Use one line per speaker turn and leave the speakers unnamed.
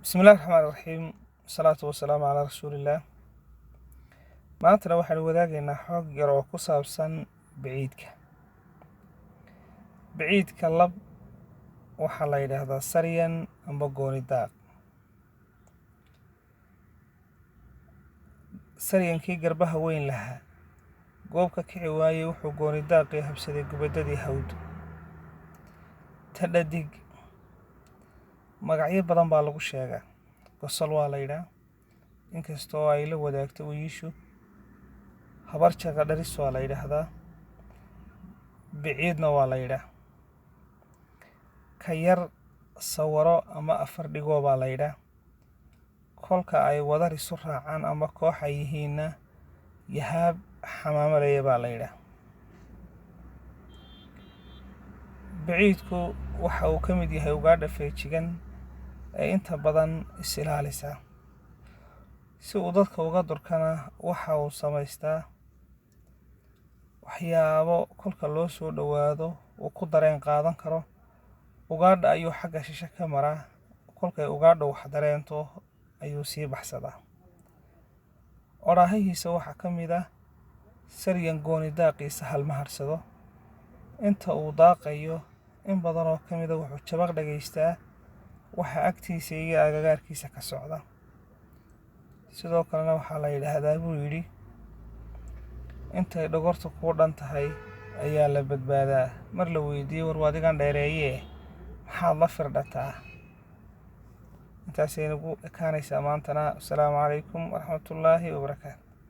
Bismillahi raxmaani raxiim, wasalaatu wasalaamu calaa rasuulillaah. Maantana waxaynu wadaagaynaa xog yar oo ku saabsan biciidka. Biciidka lab waxaa la yidhaahdaa saryan amba gooni daaq. Saryankii garbaha weyn lahaa goob ka kici waayey wuxuu gooni daaqii habsaday gubadadii hawd. Tadhadig magacyo badan baa lagu sheegaa. Gosol waa la yidhaa, inkastoo ay la wadaagto wiishu. Habar jaga dharis waa la yidhaahdaa, biciidna waa la yidhaa. Ka yar sawaro ama afar dhigoo baa la yidhaa. Kolka ay wadar isu raacaan ama koox ay yihiinna yahaab xamaamalaya baa la yidhaa. Biciidku waxa uu ka mid yahay ugaadha feejigan ee inta badan is ilaalisa. Si uu dadka uga durkana waxa uu samaystaa waxyaabo kolka loo soo dhowaado uu ku dareen qaadan karo. Ugaadha ayuu xagga shishe ka maraa, kolkay ugaadha wax dareento ayuu sii baxsadaa. Odhaahihiisa waxaa ka mid ah saryan gooni daaqiisa halma harsado. Inta uu daaqayo in badan oo ka mid ah wuxuu jabaq dhagaystaa waxa agtiisa iyo agagaarkiisa ka socda. Sidoo kalena waxaa la yidhaahdaa buu yidhi, intay dhogortu kuu dhan tahay ayaa la badbaadaa. Mar la weydiiyey, war waadigan dheereeyee maxaad la firdhataa? Intaasay nagu ekaanaysaa maantana. Asalaamu calaykum waraxmatullaahi wabarakaatu.